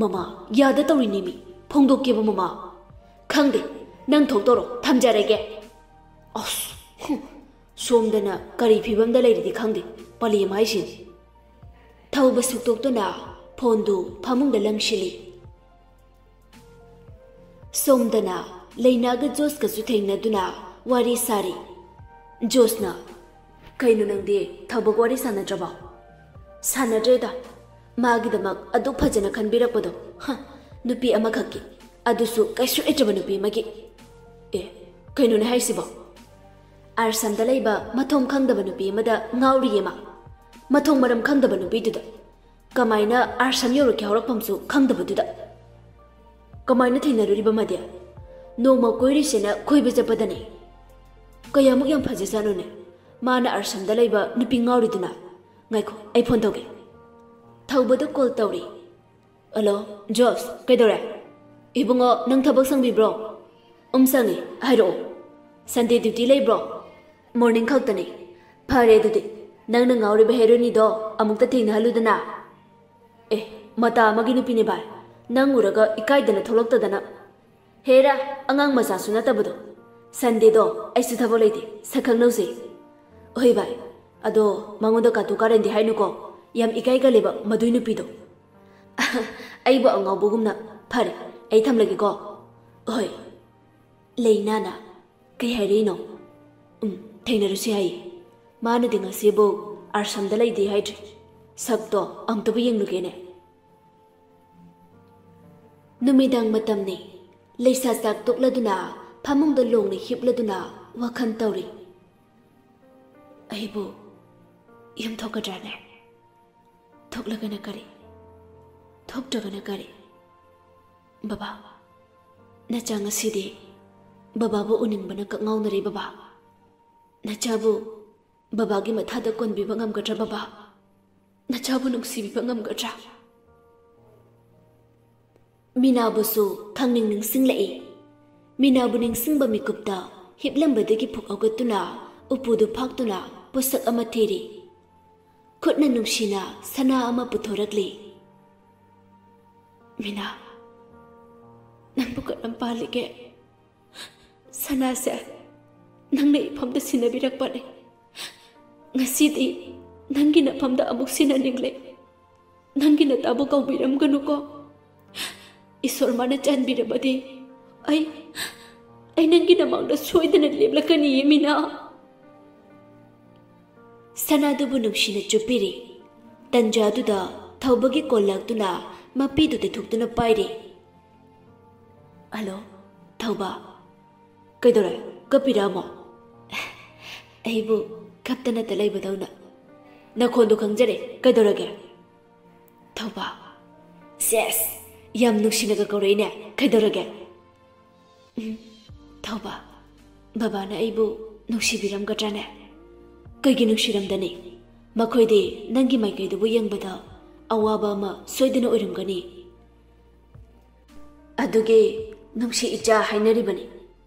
"ꯃꯃꯥ, ꯌꯥꯗ ꯇꯧꯔꯤꯅꯦꯃꯤ, ꯐꯣꯡꯗꯣꯛꯀꯦꯕ ꯃꯃꯥ꯫" "ꯈꯪꯗꯦ, ꯅꯪ ꯊꯣꯛꯇꯧꯔꯣ, ꯊꯝꯖꯔꯒꯦ꯫" ꯑꯁ, ꯍꯨꯝ, ꯁꯣꯝꯗꯅ ꯀꯔꯤ ꯐꯤꯕꯝꯗ ꯂꯩꯔꯤꯗꯤ ꯈꯪꯗꯦ, ꯄꯂꯦꯝ ꯍꯥꯏꯁꯤꯅꯤ꯫ ꯊꯧꯕ ꯁꯨꯛꯇꯣꯛꯇꯨꯅ ꯐꯣꯟꯗꯨ ꯐꯃꯨꯡꯗ ꯂꯪꯁꯤꯜꯂꯤ꯫ ꯁꯣꯝꯗꯅ ꯂꯩꯅꯥꯒ ꯖꯣꯁꯀꯁꯨ ꯊꯦꯡꯅꯗꯨꯅ ꯋꯥꯔꯤ ꯁꯥꯔꯤ꯫ ꯖꯣꯁꯅ, "ꯀꯩꯅꯣ ꯅꯪꯗꯤ ꯊꯧꯕꯒ ꯋꯥꯔꯤ ꯁꯥꯟꯅꯗ꯭ꯔꯕꯣ?" "ꯁꯥꯟꯅꯗ꯭ꯔꯦꯗ꯫ ꯃꯥꯒꯤꯗꯃꯛ ꯑꯗꯨꯛ ꯐꯖꯅ ꯈꯟꯕꯤꯔꯛꯄꯗꯣ, ꯍ, ꯅꯨꯄꯤ ꯑꯃꯈꯛꯀꯤ, ꯑꯗꯨꯁꯨ ꯀꯩꯁꯨ ꯂꯩꯇ꯭ꯔꯕ ꯅꯨꯄꯤ ꯑꯃꯒꯤ꯫" "ꯑꯦ, ꯀꯩꯅꯣꯅꯦ ꯍꯥꯏꯁꯤꯕꯣ?" "ꯑꯥꯔꯁꯝꯗ ꯂꯩꯕ ꯃꯊꯣꯡ ꯈꯪꯗꯕ ꯅꯨꯄꯤ ꯑꯃꯗ ꯉꯥꯎꯔꯤꯌꯦ ꯃꯥ꯫ ꯃꯊꯣꯡ ꯃꯔꯝ ꯈꯪꯗꯕ ꯅꯨꯄꯤꯗꯨꯗ꯫ ꯀꯃꯥꯏꯅ ꯑꯥꯔꯁꯝ ꯌꯧꯔꯛꯀꯦ ꯍꯧꯔꯛꯐꯝꯁꯨ ꯈꯪꯗꯕꯗꯨꯗ?" "ꯀꯃꯥꯏꯅ ꯊꯦꯡꯅꯔꯨꯔꯤꯕ ꯃꯥꯗꯤ?" "ꯅꯣꯡꯃ ꯀꯣꯏꯔꯨꯁꯦꯅ ꯀꯣꯏꯕ ꯆꯠꯄꯗꯅꯦ꯫" "ꯀꯌꯥꯃꯨꯛ ꯌꯥꯝ ꯐꯖꯖꯥꯠꯅꯣꯅꯦ ꯃꯥꯅ ꯑꯥꯔꯁꯝꯗ ꯂꯩꯕ ꯅꯨꯄꯤ ꯉꯥꯎꯔꯤꯗꯨꯅ?" "ꯉꯥꯏꯈꯣ, ꯑꯩ ꯐꯣꯟ ꯇꯧꯒꯦ꯫" ꯊꯧꯕꯗ ꯀꯣꯜ ꯇꯧꯔꯤ꯫ "ꯍꯜꯂꯣ, ꯖꯣꯁ, ꯀꯩꯗꯧꯔꯦ?" "ꯏꯕꯨꯡꯉꯣ, ꯅꯪ ꯊꯕꯛ ꯁꯪꯕꯤꯕ꯭ꯔꯣ?" "ꯎꯝ, ꯁꯪꯉꯤ, ꯍꯥꯏꯔꯛꯑꯣ꯫" "ꯁꯟꯗꯦ ꯗ꯭ꯌꯨꯇꯤ ꯂꯩꯕ꯭ꯔꯣ?" "ꯃꯣꯔꯅꯤꯡ ꯈꯛꯇꯅꯤ꯫" "ꯐꯔꯦ ꯑꯗꯨꯗꯤ, ꯅꯪꯅ ꯉꯥꯎꯔꯤꯕ ꯍꯦꯔꯣꯅꯤꯗꯣ ꯑꯃꯨꯛꯇ ꯊꯦꯡꯅꯍꯜꯂꯨꯗꯅ꯫ ꯑꯦ, ꯃꯇꯥ ꯑꯃꯒꯤ ꯅꯨꯄꯤꯅꯦ ꯚꯥꯏ꯫ ꯅꯪ ꯎꯔꯒ ꯏꯀꯥꯏꯗꯅ ꯊꯣꯛꯂꯛꯇꯗꯅ꯫ ꯍꯦꯔꯥ, ꯑꯉꯥꯡ ꯃꯆꯥꯁꯨ ꯅꯠꯇꯕꯗꯣ꯫ ꯁꯟꯗꯦꯗꯣ ꯑꯩꯁꯨ ꯊꯕꯛ ꯂꯩꯇꯦ, ꯁꯛ ꯈꯪꯅꯧꯁꯦ꯫ ꯍꯣꯏ ꯚꯥꯏ, ꯑꯗꯣ ꯃꯉꯣꯟꯗ ꯀꯥꯇꯨ ꯀꯥꯔꯟꯗꯤ ꯍꯥꯏꯅꯨꯀꯣ꯫ ꯌꯥꯝ ꯏꯀꯥꯏꯒꯜꯂꯦꯕ ꯃꯗꯨꯏ ꯅꯨꯄꯤꯗꯣ꯫ ꯑꯩꯕꯨ ꯑꯉꯥꯎꯕꯒꯨꯝꯅ꯫ ꯐꯔꯦ, ꯑꯩ ꯊꯝꯂꯒꯦꯀꯣ꯫ ꯍꯣꯏ꯫ ꯂꯩꯅꯥꯅ ꯀꯩ ꯍꯥꯏꯔꯛꯏꯅꯣ? ꯎꯝ, ꯊꯦꯡꯅꯔꯨꯁꯤ ꯍꯥꯏꯌꯦ꯫ ꯃꯥꯅꯗꯤ ꯉꯁꯤꯕꯨ ꯑꯥꯁ꯭ꯔꯝꯗ ꯂꯩꯗꯦ ꯍꯥꯏꯗ꯭ꯔꯤ꯫ ꯁꯛꯇꯣ ꯑꯝꯇꯕꯨ ꯌꯦꯡꯂꯨꯒꯦꯅꯦ꯫ ꯅꯨꯃꯤꯗꯥꯡ ꯃꯇꯝꯅꯤ꯫ ꯂꯩꯁꯥ ꯆꯥꯛ ꯇꯣꯛꯂꯗꯨꯅ ꯐꯃꯨꯡꯗ ꯂꯣꯡꯅ ꯍꯤꯞꯂꯗꯨꯅ ꯋꯥꯈꯜ ꯇꯧꯔꯤ꯫ ꯑꯩꯕꯨ ꯌꯨꯝ ꯊꯣꯛꯀꯗ꯭ꯔꯥꯅꯦ? ꯊꯣꯛꯂꯒꯅ ꯀꯔꯤ? ꯊꯣꯛꯇ꯭ꯔꯒꯅ ꯀꯔꯤ? ꯕꯕꯥ, ꯅꯆꯥ ꯉꯁꯤꯗꯤ ꯕꯕꯥꯕꯨ ꯎꯅꯤꯡꯕꯅ ꯀꯛꯉꯥꯎꯅꯔꯦ ꯕꯕꯥ꯫ ꯅꯆꯥꯕꯨ ꯕꯕꯥꯒꯤ ꯃꯊꯥꯗ ꯀꯣꯟꯕꯤꯕ ꯉꯝꯒꯗ꯭ꯔꯥ ꯕꯕꯥ? ꯅꯆꯥꯕꯨ ꯅꯨꯡꯁꯤꯕꯤꯕ ꯉꯝꯒꯗ꯭ꯔꯥ? ꯃꯤꯅꯥꯕꯨꯁꯨ ꯈꯪꯅꯤꯡ ꯅꯤꯡꯁꯤꯡꯂꯛꯏ꯫ ꯃꯤꯅꯥꯕꯨ ꯅꯤꯡꯁꯤꯡꯕ ꯃꯤꯀꯨꯞꯇ ꯍꯤꯞꯂꯝꯕꯗꯒꯤ ꯐꯨꯛ ꯍꯧꯒꯠꯇꯨꯅ ꯎꯄꯨꯗꯨ ꯐꯥꯛꯇꯨꯅ ꯄꯣꯠꯁꯛ ꯑꯃ ꯊꯤꯔꯤ꯫ ꯈꯨꯠꯅ ꯅꯨꯡꯁꯤꯅ ꯁꯅꯥ ꯑꯃ ꯄꯨꯊꯣꯔꯛꯂꯤ꯫ ꯃꯤꯅꯥ, ꯅꯪꯕꯨ ꯀꯔꯝ ꯄꯥꯜꯂꯤꯒꯦ? ꯁꯅꯥꯁꯦ ꯅꯪꯅ ꯏꯐꯝꯗ ꯁꯤꯟꯅꯕꯤꯔꯛꯄꯅꯦ꯫ ꯉꯁꯤꯗꯤ ꯅꯪꯒꯤ ꯅꯐꯝꯗ ꯑꯃꯨꯛ ꯁꯤꯟꯅꯅꯤꯡꯂꯦ꯫ ꯅꯪꯒꯤ ꯅꯇꯥꯕꯨ ꯀꯧꯕꯤꯔꯝꯒꯅꯨꯀꯣ꯫ ꯏꯁꯣꯔ ꯃꯥꯅ ꯆꯥꯟꯕꯤꯔꯕꯗꯤ ꯑꯩ, ꯑꯩ ꯅꯪꯒꯤ ꯅꯃꯥꯡꯗ ꯁꯣꯏꯗꯅ ꯂꯦꯞꯂꯛꯀꯅꯤꯌꯦ ꯃꯤꯅꯥ꯫ ꯁꯅꯥꯗꯨꯕꯨ ꯅꯨꯡꯁꯤꯅ ꯆꯨꯞꯄꯤꯔꯤ꯫ ꯇꯟꯖꯥꯗꯨꯗ ꯊꯧꯕꯒꯤ ꯀꯣꯜ ꯂꯥꯛꯇꯨꯅ ꯃꯄꯤꯗꯨ ꯇꯩꯊꯣꯛꯇꯨꯅ ꯄꯥꯏꯔꯤ꯫ ꯍꯜꯂꯣ, ꯊꯧꯕ꯫ ꯀꯩꯗꯧꯔꯦ? ꯀꯞꯄꯤꯔꯥ ꯑꯃꯨꯛ? ꯑꯩꯕꯨ ꯀꯞꯇꯅꯇ ꯂꯩꯕꯗꯧꯅ꯫ ꯅꯈꯣꯟꯗꯣ ꯈꯪꯖꯔꯦ, ꯀꯩꯗꯧꯔꯒꯦ? ꯊꯧꯕ꯫ ꯁꯦꯁ! ꯌꯥꯝ ꯅꯨꯡꯁꯤꯅꯒ ꯀꯧꯔꯛꯏꯅꯦ, ꯀꯩꯗꯧꯔꯒꯦ? ꯎꯝ, ꯊꯧꯕ, ꯕꯕꯥꯅ ꯑꯩꯕꯨ ꯅꯨꯡꯁꯤꯕꯤꯔꯝꯒꯗ꯭ꯔꯥꯅꯦ? ꯀꯩꯒꯤ ꯅꯨꯡꯁꯤꯔꯝꯗꯅꯤ? ꯃꯈꯣꯏꯗꯤ ꯅꯪꯒꯤ ꯃꯥꯏꯀꯩꯗꯨꯕꯨ ꯌꯦꯡꯕꯗ ꯑꯋꯥꯕ ꯑꯃ ꯁꯣꯏꯗꯅ ꯑꯣꯏꯔꯝꯒꯅꯤ꯫ ꯑꯗꯨꯒꯤ ꯅꯨꯡꯁꯤ ꯏꯆꯥ ꯍꯥꯏꯅꯔꯤꯕꯅꯤ꯫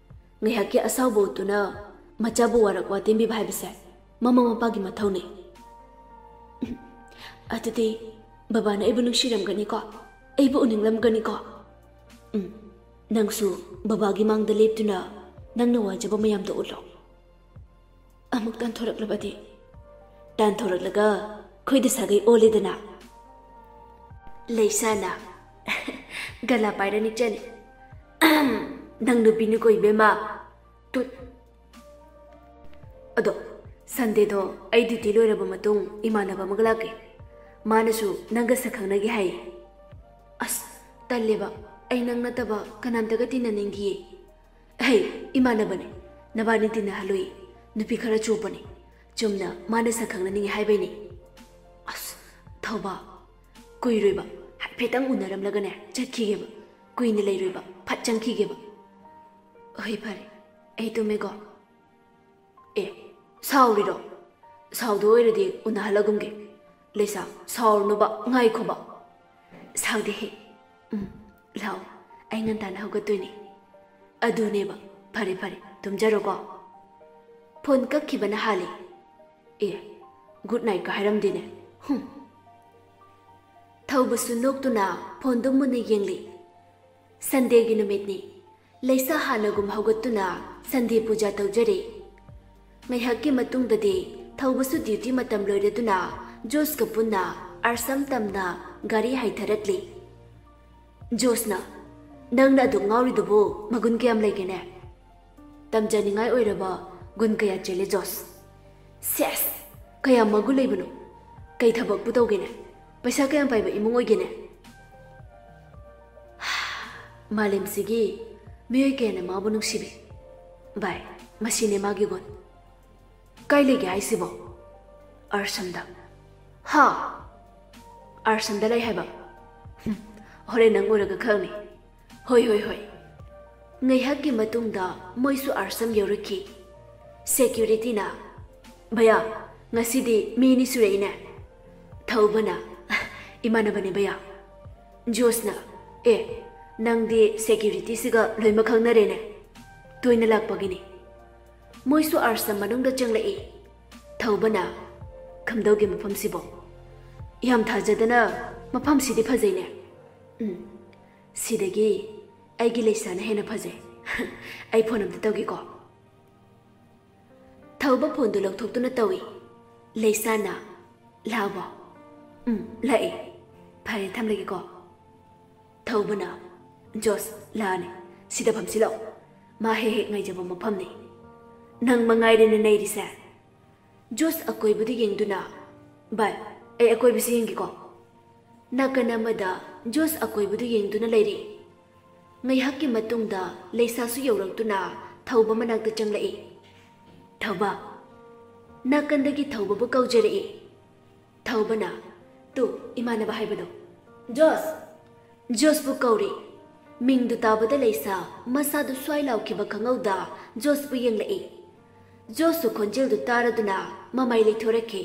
ꯉꯥꯏꯍꯥꯛꯀꯤ ꯑꯁꯥꯎꯕ ꯎꯠꯇꯨꯅ ꯃꯆꯥꯕꯨ ꯋꯥꯔꯛ ꯋꯥꯇꯦꯝꯕꯤꯕ ꯍꯥꯏꯕꯁꯦ ꯃꯃꯥ ꯃꯄꯥꯒꯤ ꯃꯊꯧꯅꯤ꯫ ꯑꯗꯨꯗꯤ ꯕꯕꯥꯅ ꯑꯩꯕꯨ ꯅꯨꯡꯁꯤꯔꯝꯒꯅꯤꯀꯣ? ꯑꯩꯕꯨ ꯎꯅꯤꯡꯂꯝꯒꯅꯤꯀꯣ? ꯎꯝ, ꯅꯪꯁꯨ ꯕꯕꯥꯒꯤ ꯃꯥꯡꯗ ꯂꯦꯞꯇꯨꯅ ꯅꯪꯅ ꯋꯥꯖꯕ ꯃꯌꯥꯝꯗꯣ ꯎꯠꯂꯣ꯫ ꯑꯃꯨꯛ ꯇꯥꯟꯊꯣꯔꯛꯂꯕꯗꯤ? ꯇꯥꯟꯊꯣꯔꯛꯂꯒ ꯈꯣꯏꯗ ꯁꯥꯒꯩ ꯑꯣꯜꯂꯦꯗꯅ꯫ ꯂꯩꯁꯥꯅ ꯒꯂꯥ ꯄꯥꯏꯔ ꯅꯤꯛꯆꯅꯤ꯫ ꯅꯪ ꯅꯨꯄꯤꯅꯤꯀꯣ ꯏꯕꯦꯝꯃ꯫ ꯇꯨꯠ꯫ ꯑꯗꯣ, ꯁꯟꯗꯦꯗꯣ ꯑꯩ ꯗ꯭ꯌꯨꯇꯤ ꯂꯣꯏꯔꯕ ꯃꯇꯨꯡ ꯏꯃꯥꯟꯅꯕ ꯑꯃꯒ ꯂꯥꯛꯀꯦ꯫ ꯃꯥꯅꯁꯨ ꯅꯪꯒ ꯁꯛ ꯈꯪꯅꯒꯦ ꯍꯥꯏꯌꯦ꯫ ꯑꯁ, ꯇꯜꯂꯦꯕ꯫ ꯑꯩ ꯅꯪ ꯅꯠꯇꯕ ꯀꯅꯥꯝꯇꯒ ꯇꯤꯟꯅꯅꯤꯡꯗꯤꯌꯦ꯫ ꯍꯩ, ꯏꯃꯥꯟꯅꯕꯅꯦ꯫ ꯅꯕꯥꯅꯤ ꯇꯤꯟꯅꯍꯜꯂꯨꯏ꯫ ꯅꯨꯄꯤ ꯈꯔ ꯆꯣꯞꯄꯅꯦ꯫ ꯆꯨꯝꯅ ꯃꯥꯅ ꯁꯛ ꯈꯪꯅꯅꯤꯡꯉꯦ ꯍꯥꯏꯕꯩꯅꯦ꯫ ꯑꯁ, ꯊꯧꯕ꯫ ꯀꯨꯏꯔꯣꯏꯕ꯫ ꯍꯥꯏꯐꯦꯠꯇꯪ ꯎꯅꯔꯝꯂꯒꯅꯦ, ꯆꯠꯈꯤꯒꯦꯕ꯫ ꯀꯨꯏꯅ ꯂꯩꯔꯣꯏꯕ꯫ ꯐꯠ ꯆꯪꯈꯤꯒꯦꯕ꯫ ꯍꯣꯏ, ꯐꯔꯦ꯫ ꯑꯩ ꯇꯨꯝꯃꯦꯀꯣ꯫ ꯑꯦ, ꯁꯥꯎꯔꯤꯔꯣ? ꯁꯥꯎꯗꯣ ꯑꯣꯏꯔꯗꯤ ꯎꯅꯍꯜꯂꯒꯨꯝꯒꯦ꯫ ꯂꯩꯁꯥ, ꯁꯥꯎꯔꯨꯅꯨꯕ, ꯉꯥꯏꯈꯣꯕ꯫ ꯁꯥꯎꯗꯦꯍꯦ꯫ ꯎꯝ, ꯂꯥꯛꯑꯣ, ꯑꯩ ꯉꯟꯇꯥꯅ ꯍꯧꯒꯠꯇꯣꯏꯅꯦ꯫ ꯑꯗꯨꯅꯦꯕ꯫ ꯐꯔꯦ, ꯐꯔꯦ, ꯇꯨꯝꯖꯔꯣꯀꯣ꯫ ꯐꯣꯟ ꯀꯛꯈꯤꯕꯅ ꯍꯥꯜꯂꯤ꯫ ꯑꯦ, ꯒꯨꯗ ꯅꯥꯏꯠꯀ ꯍꯥꯏꯔꯝꯗꯦꯅꯦ꯫ ꯍꯨꯝ꯫ ꯊꯧꯕꯁꯨ ꯅꯣꯛꯇꯨꯅ ꯐꯣꯟꯗꯨ ꯃꯨꯟꯅ ꯌꯦꯡꯂꯤ꯫ ꯁꯟꯗꯦꯒꯤ ꯅꯨꯃꯤꯠꯅꯤ꯫ ꯂꯩꯁꯥ ꯍꯥꯟꯅꯒꯨꯝ ꯍꯧꯒꯠꯇꯨꯅ ꯁꯟꯗꯦ ꯄꯨꯖꯥ ꯇꯧꯖꯔꯦ꯫ ꯉꯥꯏꯍꯥꯛꯀꯤ ꯃꯇꯨꯡꯗꯗꯤ ꯊꯧꯕꯁꯨ ꯗ꯭ꯌꯨꯇꯤ ꯃꯇꯝ ꯂꯣꯏꯔꯗꯨꯅ ꯖꯣꯁꯀ ꯄꯨꯟꯅ ꯑꯥꯔꯁꯝ ꯇꯝꯅ ꯒꯥꯔꯤ ꯍꯥꯏꯊꯔꯛꯂꯤ꯫ ꯖꯣꯁꯅ, "ꯅꯪꯅ ꯑꯗꯨꯛ ꯉꯥꯎꯔꯤꯗꯨꯕꯨ ꯃꯒꯨꯟ ꯀꯌꯥꯝ ꯂꯩꯒꯦꯅꯦ?" ꯇꯝꯖꯅꯤꯡꯉꯥꯏ ꯑꯣꯏꯔꯕ ꯒꯨꯟ ꯀꯌꯥ ꯆꯦꯜꯂꯦ ꯖꯣꯁ꯫ ꯁꯦꯁ! ꯀꯌꯥꯝ ꯃꯒꯨꯟ ꯂꯩꯕꯅꯣ? ꯀꯩ ꯊꯕꯛꯄꯨ ꯇꯧꯒꯦꯅꯦ? ꯄꯩꯁꯥ ꯀꯌꯥꯝ ꯄꯥꯏꯕ ꯏꯃꯨꯡ ꯑꯣꯏꯒꯦꯅꯦ? ꯃꯥꯂꯦꯝꯁꯤꯒꯤ ꯃꯤꯑꯣꯏ ꯀꯌꯥꯅ ꯃꯥꯕꯨ ꯅꯨꯡꯁꯤꯕꯤ꯫ ꯚꯥꯏ, ꯃꯁꯤꯅꯦ ꯃꯥꯒꯤ ꯒꯨꯟ꯫ ꯀꯥꯏ ꯂꯩꯒꯦ ꯍꯥꯏꯁꯤꯕꯣ? ꯑꯥꯔꯁꯝꯗ꯫ ꯍꯥ? ꯑꯥꯔꯁꯝꯗ ꯂꯩ ꯍꯥꯏꯕ? ꯍꯨꯝ, ꯍꯣꯔꯦꯟ ꯅꯪ ꯎꯔꯒ ꯈꯪꯅꯤ꯫ ꯍꯣꯏ, ꯍꯣꯏ, ꯍꯣꯏ꯫ ꯉꯥꯏꯍꯥꯛꯀꯤ ꯃꯇꯨꯡꯗ ꯃꯣꯏꯁꯨ ꯑꯥꯔꯁꯝ ꯌꯧꯔꯛꯈꯤ꯫ ꯁꯦꯀ꯭ꯌꯨꯔꯤꯇꯤꯅ, "ꯚꯌꯥ, ꯉꯁꯤꯗꯤ ꯃꯤ ꯑꯅꯤ ꯁꯨꯔꯛꯏꯅꯦ꯫" ꯊꯧꯕꯅ, "ꯏꯃꯥꯟꯅꯕꯅꯦ ꯚꯌꯥ꯫" ꯖꯣꯁꯅ, "ꯑꯦ, ꯅꯪꯗꯤ ꯁꯦꯀ꯭ꯌꯨꯔꯤꯇꯤꯁꯤꯒ ꯂꯣꯏꯃꯛ ꯈꯪꯅꯔꯦꯅꯦ꯫ ꯇꯣꯏꯅ ꯂꯥꯛꯄꯒꯤꯅꯤ꯫" ꯃꯣꯏꯁꯨ ꯑꯥꯔꯁꯝ ꯃꯅꯨꯡꯗ ꯆꯪꯂꯛꯏ꯫ ꯊꯧꯕꯅ, "ꯀꯝꯗꯧꯒꯦ ꯃꯐꯝꯁꯤꯕꯣ?" ꯌꯥꯝ ꯊꯥꯖꯗꯅ꯫ ꯃꯐꯝꯁꯤꯗꯤ ꯐꯖꯩꯅꯦ꯫ ꯎꯝ, ꯁꯤꯗꯒꯤ ꯑꯩꯒꯤ ꯂꯩꯁꯥꯅ ꯍꯦꯟꯅ ꯐꯖꯩ꯫ ꯑꯩ ꯐꯣꯟ ꯑꯝꯇ ꯇꯧꯒꯦꯀꯣ꯫ ꯊꯧꯕ ꯐꯣꯟꯗꯨ ꯂꯧꯊꯣꯛꯇꯨꯅ ꯇꯧꯏ꯫ ꯂꯩꯁꯥꯅ, "ꯂꯥꯛꯑꯕꯣ?" "ꯎꯝ, ꯂꯥꯛꯑꯦ꯫ ꯐꯔꯦ, ꯊꯝꯂꯒꯦꯀꯣ꯫" ꯊꯧꯕꯅ, "ꯖꯣꯁ ꯂꯥꯛꯑꯅꯤ꯫ ꯁꯤꯗ ꯐꯝꯁꯤ ꯂꯥꯛꯑꯣ꯫ ꯃꯥ ꯍꯦꯛ ꯍꯦꯛ ꯉꯥꯏꯖꯕ ꯃꯐꯝꯅꯤ꯫ ꯅꯪ ꯃꯉꯥꯏꯔꯦꯅꯦ ꯅꯩꯔꯤꯁꯦ꯫" ꯖꯣꯁ ꯑꯀꯣꯏꯕꯗꯨ ꯌꯦꯡꯗꯨꯅ, "ꯚꯥꯏ, ꯑꯩ ꯑꯀꯣꯏꯕꯁꯤ ꯌꯦꯡꯒꯦꯀꯣ꯫" ꯅꯥꯀꯟ ꯑꯃꯗ ꯖꯣꯁ ꯑꯀꯣꯏꯕꯗꯨ ꯌꯦꯡꯗꯨꯅ ꯂꯩꯔꯤ꯫ ꯉꯥꯏꯍꯥꯛꯀꯤ ꯃꯇꯨꯡꯗ ꯂꯩꯁꯥꯁꯨ ꯌꯧꯔꯛꯇꯨꯅ ꯊꯧꯕ ꯃꯅꯥꯛꯇ ꯆꯪꯂꯛꯏ꯫ "ꯊꯧꯕ꯫" ꯅꯥꯀꯟꯗꯒꯤ ꯊꯧꯕꯕꯨ ꯀꯧꯖꯔꯛꯏ꯫ ꯊꯧꯕꯅ, "ꯇꯨ, ꯏꯃꯥꯟꯅꯕ ꯍꯥꯏꯕꯗꯣ꯫" "ꯖꯣꯁ!" ꯖꯣꯁꯄꯨ ꯀꯧꯔꯤ꯫ ꯃꯤꯡꯗꯨ ꯇꯥꯕꯗ ꯂꯩꯁꯥ ꯃꯁꯥꯗꯨ ꯁ꯭ꯋꯥꯏ ꯂꯥꯎꯈꯤꯕ ꯈꯪꯍꯧꯗ ꯖꯣꯁꯄꯨ ꯌꯦꯡꯂꯛꯏ꯫ ꯖꯣꯁꯁꯨ ꯈꯣꯟꯖꯦꯜꯗꯨ ꯇꯥꯔꯗꯨꯅ ꯃꯃꯥꯏ ꯂꯩꯊꯣꯔꯛꯈꯤ꯫